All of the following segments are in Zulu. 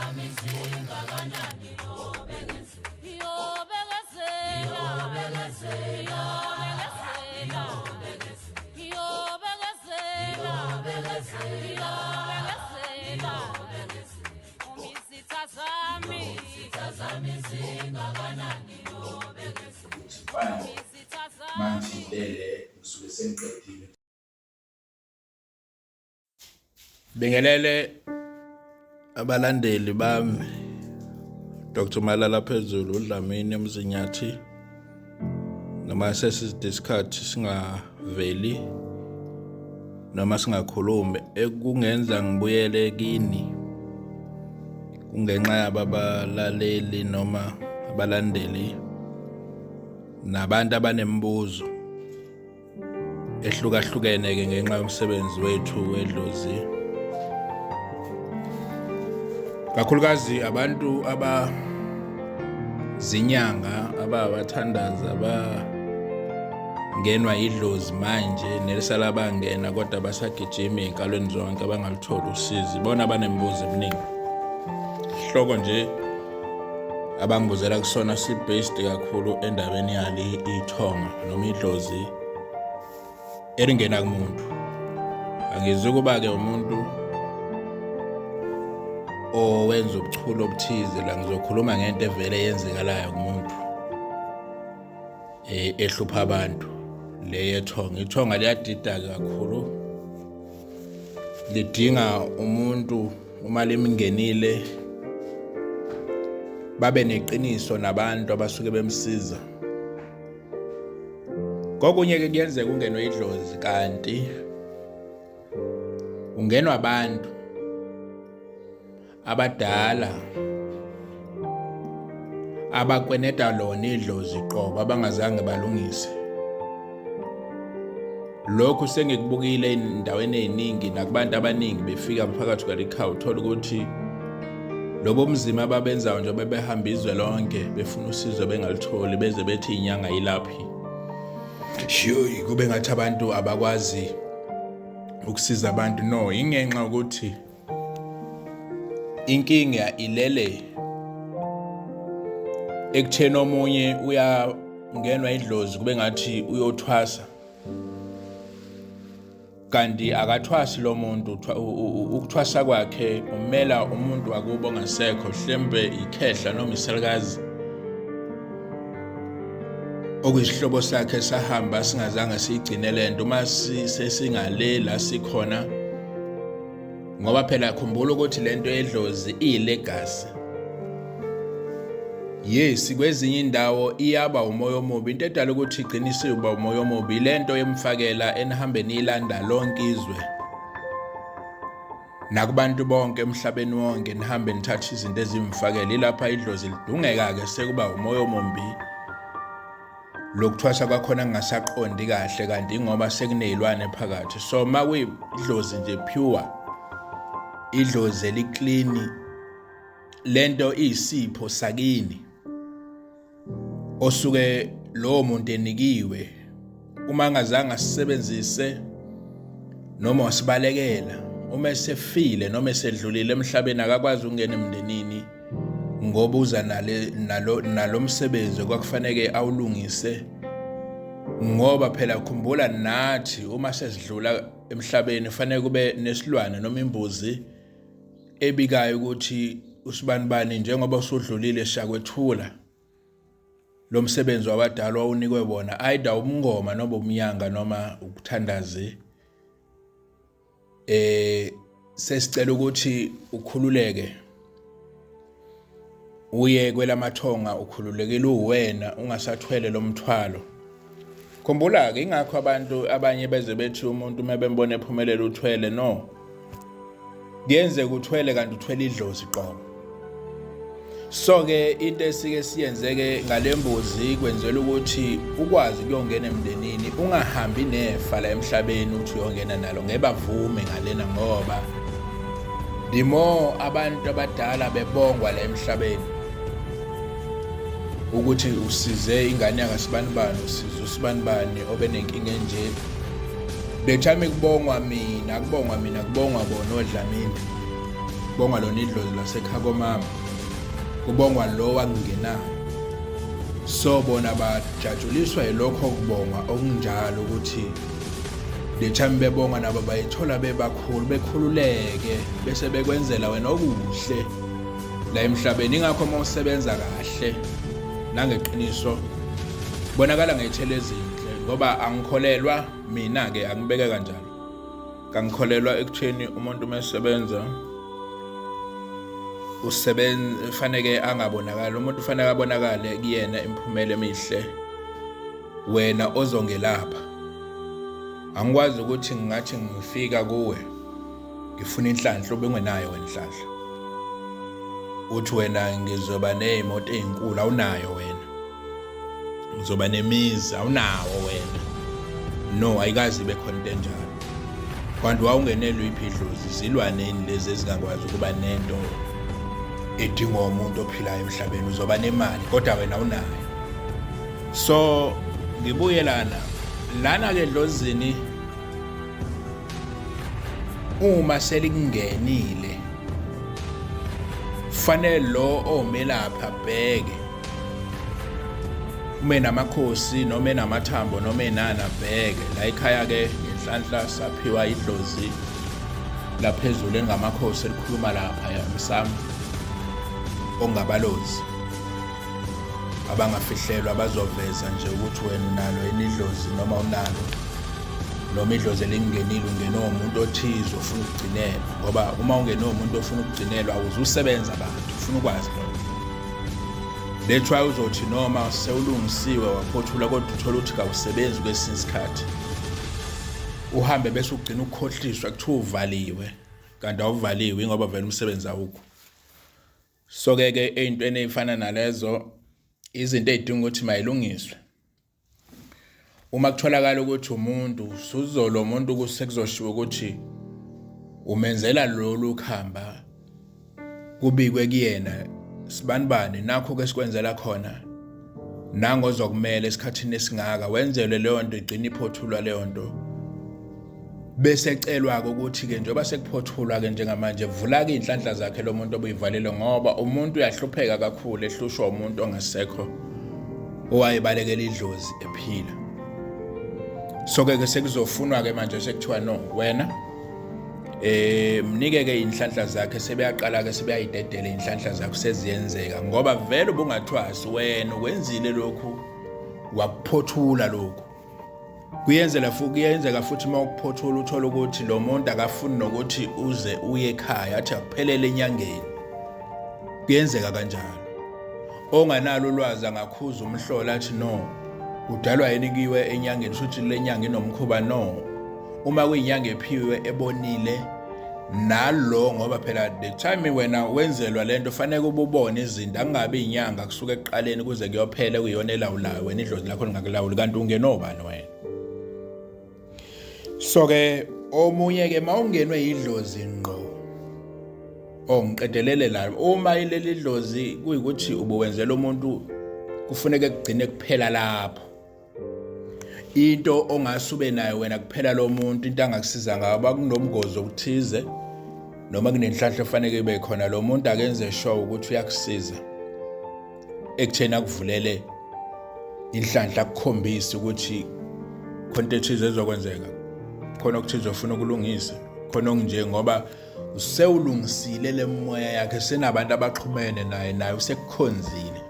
zami zingakanani yobekezela yobekezela yobekezela yobekezela uma izitha zami zami zingakanani Ukuthi mangithintele ngisuke sengiqedile. Bingelele abalandeli bami Dr Malala phezulu uDlamini eMzinyathi noma seside isikhathi singaveli noma singakhulumi ekungenza ngibuyele kini kungenxa yababalaleli noma abalandeli nabantu abanemibuzo ehlukahlukene ke ngenxa yomsebenzi wethu wedlozi kakhulukazi abantu aba zinyanga ababathandaza abangenwa idlozi manje nelisala bangena kodwa basagijima ey'nkalweni zonke abangalutholi usizi bona abanemibuzo eminingi hloko nje abangibuzela kusona si-based kakhulu endabeni yali ithonga noma idlozi elingena kumuntu angizukuba-ke umuntu owenza ubuchule obuthize la ngizokhuluma ngento evele yenzekalayo kumuntu eh, ehlupha abantu le yethonga ithonga liyadida kakhulu lidinga umuntu uma limngenile babe neqiniso nabantu abasuke bemsiza kokunye ke kuyenzeka ungenwe idlozi kanti ungenwa abantu abadala abakweneta lona idlozi qobo abangazange balungise lokhu sengikubukile endaweni eziningi nakubantu abaningi befika phakathi kwalikhaya uthola ukuthi lobo mzima ababenzayo njengoba behamba izwe lonke befuna usizo bengalutholi beze bethi inyanga yilaphi shiyoyi kube ngathi abantu abakwazi ukusiza abantu no ingenxa ukuthi Inkinga ilele ekutheni omunye uyangenwa idlozi kube ngathi uyothwasa kanti akathwasi lo muntu ukuthwasa kwakhe umela umuntu wakubo ongasekho hlembe ikhehla noma isalukazi okuyisihlobo sakhe sahamba singazange siyigcine lento uma sesingale la sikhona ngoba phela khumbula ukuthi lento yedlozi iyilegacy yes kwezinye indawo iyaba umoya omubi into edala ukuthi igcine isiba umoya omubi ilento yemfakela enihambe niyilanda lonke izwe nakubantu bonke emhlabeni wonke nihambe nithathe izinto ezimfakela ilapha idlozi lidungeka-ke sekuba umoya omumbi Lokuthwasa kwakhona ngingasaqondi kahle kanti ingoba sekuneyilwane phakathi so uma kuyidlozi nje pure idlozi eliklini lento iyisipho sakini osuke lowo muntu enikiwe uma angazange asisebenzise noma wasibalekela uma esefile noma esedlulile emhlabeni akakwazi ukungena emndenini ngoba uza nale nalo nalomsebenzi kwakufanele awulungise ngoba phela khumbula nathi uma sesidlula emhlabeni kufanele kube nesilwane noma imbuzi ebikayo ukuthi usibanibani njengoba usudlulile siyakwethula lo msebenzi wabadala wawunikwe bona either umngoma noma umnyanga noma ukuthandazi eh sesicela ukuthi ukhululeke uye kwelamathonga ukhululekile uwena ungasathwele lomthwalo khumbula ke ingakho abantu abanye beze bethi umuntu uma bembona ephumelela uthwele no kuyenzeka uthwele kanti uthwele idlozi qobo so ke into esike siyenzeke ngalembuzi kwenzela ukuthi ukwazi kuyongena emndenini ungahambi nefa la emhlabeni uthi uyongena nalo ngeke bavume ngalena ngoba the more abantu abadala bebongwa la emhlabeni ukuthi usize ingane yakasibanibani usize usibanibani obenenkinga enje the time kubongwa mina kubongwa mina kubongwa bona odlamini. Kubongwa lona idlozi lasekhaya komama, kubongwa lo wakungenayo. So bona bajatshuliswa yilokho kubongwa okunjalo, ukuthi the time bebonga nabo bayithola bebakhulu, bekhululeke, bese bekwenzela wena okuhle la emhlabeni. Ingakho uma usebenza kahle nangeqiniso bonakala ngey'thelo ezinhle, ngoba angikholelwa mina-ke, angibeke kanjalo, kangikholelwa ekutheni umuntu uma esebenza usebenza faneke angabonakali. Umuntu ufanele abonakale kuyena imiphumela emihle wena ozongelapha. Angikwazi ukuthi ngingathi ngifika kuwe ngifuna inhlanhla ube ungenayo wena inhlanhla, uthi wena ngizoba ney'moto ey'nkulu, awunayo wena, ngizoba nemizi, awunawo wena. No, ayikaze ibe khona into enjalo. Kanti wawungenelwe iphi idlozi? Zilwane yini lezi ezingakwazi ukuba nento edingwa umuntu ophilayo emhlabeni? Uzoba nemali kodwa wena awunayo. So ngibuye lana lana-ke edlozini, uma selikungenile fanele lo omelaphi abheke, ume namakhosi noma enamathambo noma enani, abheke la ekhaya-ke. Ngenhlanhla saphiwa idlozi laphezulu elingamakhosi elikhuluma lapha emsamo, ongabalozi abangafihlelwa, bazoveza nje ukuthi wena unalo yini idlozi noma unalo, noma idlozi elingenile ungenwe umuntu othize ofuna ukugcinelwa. Ngoba uma ungenwe umuntu ofuna ukugcinelwa, awuzusebenza abantu, ufuna ukwazi lokho. That's why uzothi noma sewulungisiwe waphothula, kodwa uthole ukuthi kawusebenzi kwesinye isikhathi, uhambe bese ugcina ukukhohliswa, kuthiwa uvaliwe, kanti awuvaliwe, ingoba vele umsebenzi awukho. So-ke ke ey'ntweni ey'fana nalezo, izinto ey'dinga ukuthi mayilungiswe. Uma kutholakala ukuthi umuntu suzolo umuntu sekuzoshiwo ukuthi umenzela lolu khamba, kubikwe kuyena, sibanibani, nakho ke sikwenzela khona, nangozokumele esikhathini esingaka wenzelwe leyo nto, igcina iphothulwa leyo nto. Bese ecelwa-ke ukuthi-ke njengoba sekuphothulwa-ke njengamanje, vula-ke iy'nhlanhla zakhe lo muntu obuyivalile, ngoba umuntu uyahlupheka kakhulu ehlushwa umuntu ongasekho owayebalekela idlozi ephila. So-ke ke sekuzofunwa-ke manje, sekuthiwa no, wena mnike ke inhlanhla zakhe. Sebeyaqala ke sebeyayidedela inhlanhla zakhe, seziyenzeka, ngoba vele ubungathwasi wena, ukwenzile lokhu, wakuphothula lokhu. Kuyenzela futhi, kuyenzeka futhi uma ukuphothula uthola ukuthi lo muntu akafuni nokuthi uze uye ekhaya, athi akuphelele enyangeni. Kuyenzeka kanjalo. Onganalo ulwazi angakhuza umhlola, athi no, kudalwa yini kuyiwe enyangeni, shuthi le nyanga inomkhuba. No, uma kuyinyanga ephiwe ebonile nalo, ngoba phela the time wena wenzelwa lento fanele ububone izinto, angabi inyanga kusuka ekuqaleni kuze kuyophela kuyona elawulayo, wena idlozi lakho lingakulawuli, kanti ungenobani wena? So ke omunye ke, mawungenwe idlozi ngqo, oh, ngiqedelele la, uma ileli dlozi kuyikuthi ubuwenzela umuntu, kufuneka kugcine kuphela lapho. Into ongase ube nayo wena kuphela lo muntu, into angakusiza ngayo, bakunomgozi okuthize noma kunenhlahla efanele ibe khona, lo muntu akenze sure ukuthi uyakusiza ekutheni akuvulele inhlanhla, akukhombise ukuthi khona into ethize ezokwenzeka, khona okuthize ofuna ukulungisa, khona okunje, ngoba usewulungisile le moya yakhe, senabantu abaxhumene naye, naye usekukhonzile.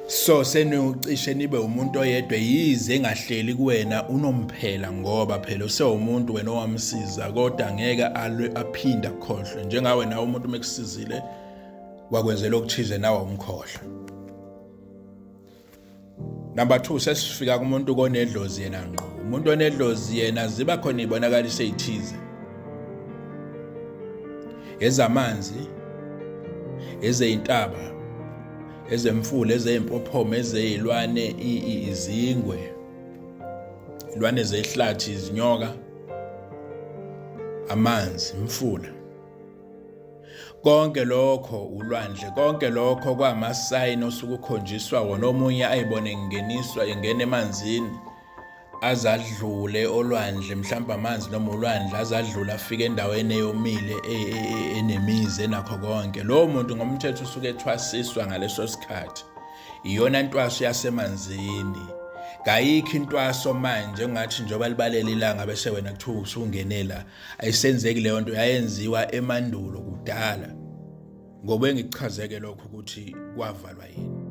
So seniyocishe nibe umuntu oyedwa, yize engahleli kuwena unomphela, ngoba phela usewumuntu wena owamsiza, kodwa ngeke alwe aphinde akukhohlwe. Njengawe nawe, umuntu uma ekusizile wakwenzela okuthize, nawe umkhohlwa. Number 2, sesifika kumuntu konedlozi yena ngqo. Umuntu onedlozi yena ziba khona ibonakaliso ezithize, ezamanzi, ezeyintaba, ezemfula, ezeyimpophoma, ezeyilwane, izingwe, ilwane zehlathi, izinyoka, amanzi, imfula, konke lokho, ulwandle, konke lokho kwamasayini osuke ukhonjiswa wona. Omunye ayibone ngingeniswa, ingena emanzini. Azadlule olwandle mhlawumbe amanzi noma ulwandle azadlule afike endaweni eyomile e, e, e, enemizi enakho konke. Lowo muntu ngomthetho usuke ethwasiswa ngaleso sikhathi. Iyona ntwaso yasemanzini. Kayikho intwaso manje engathi njengoba libalele ilanga bese wena kuthiwa usungenela. Ayisenzeki leyo nto, yayenziwa emandulo kudala. Ngoba engikuchazeke lokho ukuthi kwavalwa yini.